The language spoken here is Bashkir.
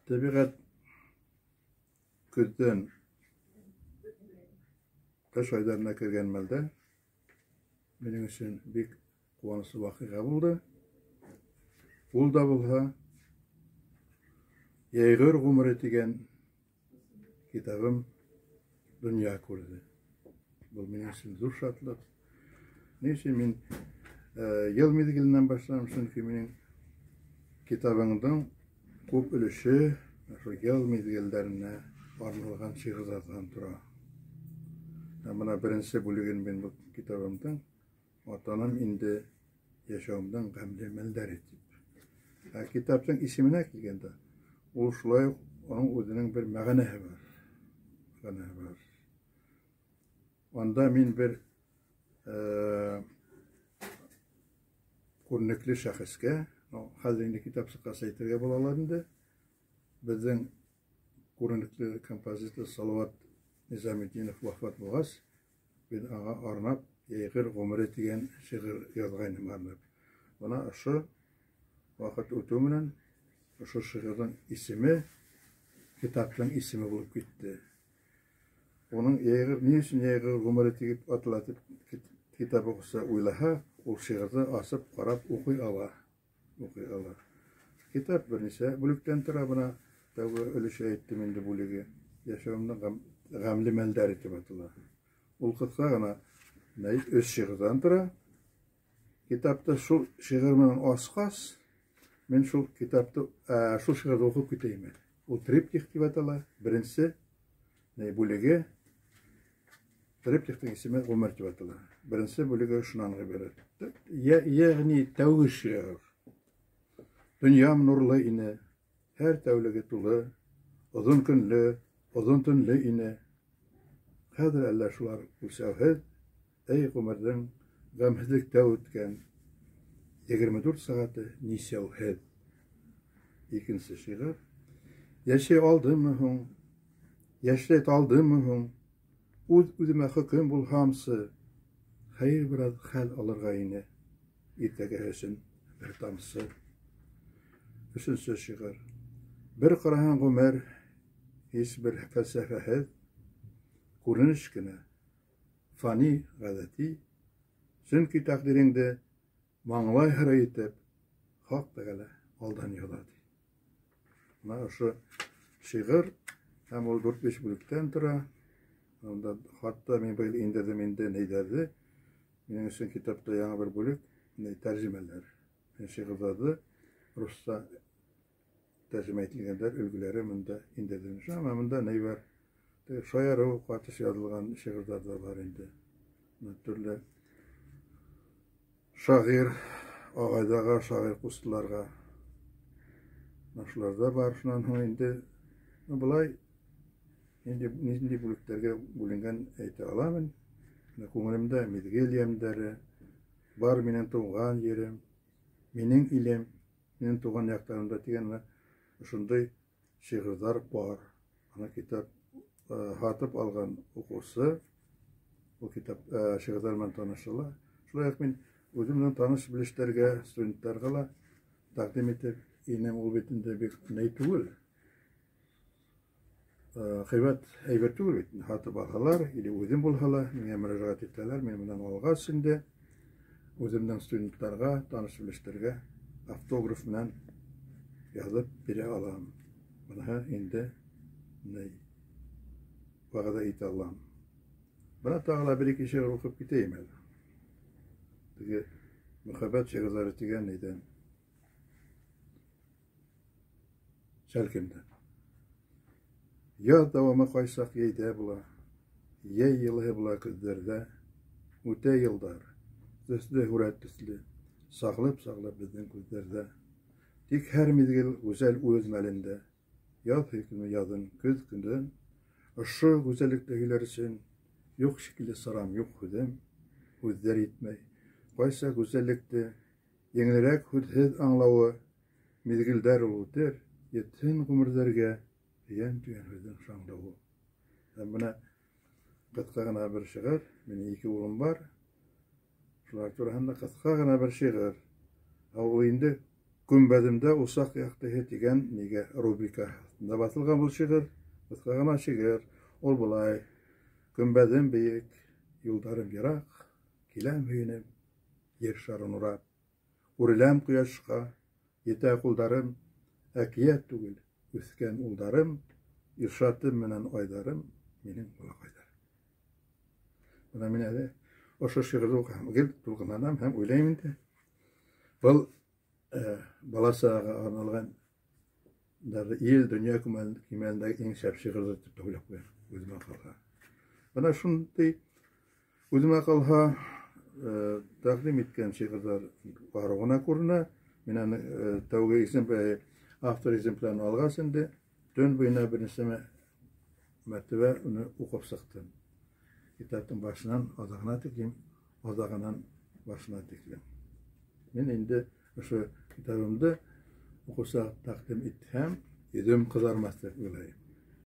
Тәбиғәт көҙҙән ҡыш айҙарына кергән мәлдә минең өсөн бик ҡыуаныслы ваҡиға булды. Ул да булһа Йәйғор ғүмере тигән китабым донъя күрҙе. Был минең өсөн ҙур шатлыҡ. Ни өсөн мин йыл миҙгеленән башланым? Сөнки минең китабыңдың күп өлөшө шул йыл миҙгелдәренә арналған шиғырҙарҙан тора. Һәм бына беренсе бүлеген мин был китабымдың атаным инде йәшәүемдең ғәмле мәлдәре тип. Ә китаптың исеменә килгәндә, ул шулай уҡ уның үҙенең бер мәғәнәһе бар. Мәғәнәһе бар. Анда мин бер күренекле шәхескә, хәҙер инде китап сыҡҡас әйтергә булалар инде, беҙҙең күренекле композитор Салават Низаметдинов вафат булғас, мин аңа арнап Йәйғор ғүмере тигән шиғыр яҙғайным арнап. Бына ошо ваҡыт үтеү менән ошо шиғырҙың исеме китаптың исеме булып китте. Уның Йәйғор, ни өсөн Йәйғор ғүмере тип атала тип китап уҡыусы уйлаһа, ул шиғырҙы асып ҡарап уҡый ала. Уҡый ала. Китап бер нисә бүлектән тора. Бына тәүге өлөшө әйттем инде, бүлеге Йәшәүемдең ғәмле мәлдәре тип атала. Ул ҡыҫҡа ғына өс шиғырҙан тора. Китапты шул шиғыр менән асҡас, мин шул китапты, шул шиғырҙы уҡып китәйем әле. Ул триптих тип атала. Беренсе бүлеге триптихтың исеме Ғүмер тип атала. Беренсе бүлеге шунан ғибәрәт. Йәғни тәүге шиғыр. Донъям нурлы ине, һәр тәүлеге тулы, оҙон көнлө, оҙон төнлө ине. Хәҙер әллә шулар үлсәүһеҙ, эй ғүмерҙең ғәмһеҙлектә үткән 24 сәғәте нисәүһеҙ. Икенсе шиғыр. Йәшәй алдымы һуң? Йәшләй талдымы һуң? Үҙ-үҙемә хөкөм булһамсы, хәйер бер аҙ хәл алырға ине, иртәгәһе өсөн бер тамсы. Өсөнсө шиғыр. Бер ҡараһаң, ғүмер һис бер фәлсәфәһеҙ, күренеш кенә, фани ғәҙәти, сөнки тәҡдиреңде маңлай һыры итеп Хаҡ Тәғәлә алдан яҙа, ти. Бына ошо шиғыр, һәм ул дүрт-биш бүлектән тора. Унда хатта мин быйыл индерҙем инде нейҙәрҙе. Минең өсөн китапта яңы бер бүлек, тәржемәләр. Мин шиғырҙарҙы русса тәржемә ителгәндәр өлгөләре мында индерҙем. Шуңа мында ней бар? Шаярыу ҡатыш яҙылған шиғырҙар ҙа бар инде. Төрлө шағир ағайҙарға, шағир ҡустыларға. Шулар ҙа бар. Шунан һуң инде былай инде ниндәй бүлектәргә бүленгән әйтә аламын. Күңелемдә миҙгел йәмдәре, бар минең тыуған ерем, минең илем, минең тыуған яҡтарымда тигән ошондай шиғырҙар бар. Ана китап һатып алған уҡыусы ул китап шиғырҙар менән таныша ала. Шулай уҡ мин үҙемдең таныш белештәргә, студенттарға ла тәҡдим итеп инем. Ул бит инде бик ни түгел, ҡыйбат әйбер түгел бит. Һатып алһалар или үҙем булһа ла, миңә мөрәжәғәт итәләр. Мин бынан алғас инде үҙемдең студенттарға, таныш белештәргә автограф менән яҙып бирә алам. Быныһы инде ни вәғәҙә итә алам. Бына тағы ла бер-ике шиғыр уҡып китәйем әле. Теге мөхәббәт шиғырҙары тигән нейҙән? Сәлкемдән. Яҙ дауамы ҡайсаҡ йәйҙә була, йәй йылыһы була көҙҙәрҙә. Үтә йылдар, төҫлө һүрәт төҫлө, сағылып-сағылып беҙҙең күҙҙәрҙә. Тик һәр миҙгел гүзәл үҙ мәлендә. Яҙ һөйкөмлө яҙын, көҙ көнөн. Ошо гүзәллекте һөйләр өсөн юҡ шикелле сарам, юҡ һүҙем, һүҙҙәр етмәй. Ҡайса гүзәллекте еңелерәк һүҙһеҙ аңлауы, миҙгелдәр ул үтер, етһен ғүмерҙәргә һөйәм тигән һүҙҙең шаңлауы. Һәм бына ҡыҫҡа ғына бер шиғыр. Минең ике улым бар. Шулар тураһында ҡыҫҡа ғына бер шиғыр. Ә ул инде Көмбәҙемдә усаҡ яҡтыһы тигән нигә рубрика аҫтында баҫылған был шиғыр, ҡыҫҡа ғына шиғыр. Ул былай: Көмбәҙем бейек, юлдарым йыраҡ, киләм һөйөнөп, ер шарын урап. Үреләм ҡояшҡа, етә ҡулдарым, әкиәт түгел, үҫкән улдарым, Иршатым менән Айҙарым, минең балаҡайҙарым. Бына мин әле ошо шиғырҙы уҡыһам, гел тулҡынланам һәм уйлайым инде. Был бала сағаға арналған ил донъя кимәлендәге иң шәп шиғырҙыр тип тә уйлап ҡуям, үҙемә ҡалһа. Бына шундай үҙемә ҡалһа тәҡдим иткән шиғырҙар бар ғына күренә. Мин аны тәүге экземпляр, автор экземплярын алғас инде, төн буйына бер нисә мәртәбә уны уҡып сыҡтым. Китаптың башынан аҙағына тиклем, аҙағынан башына тиклем. Мин инде ошо китабымды уҡыусыға тәҡдим итһәм, йөҙөм ҡыҙармаҫ тип уйлайым.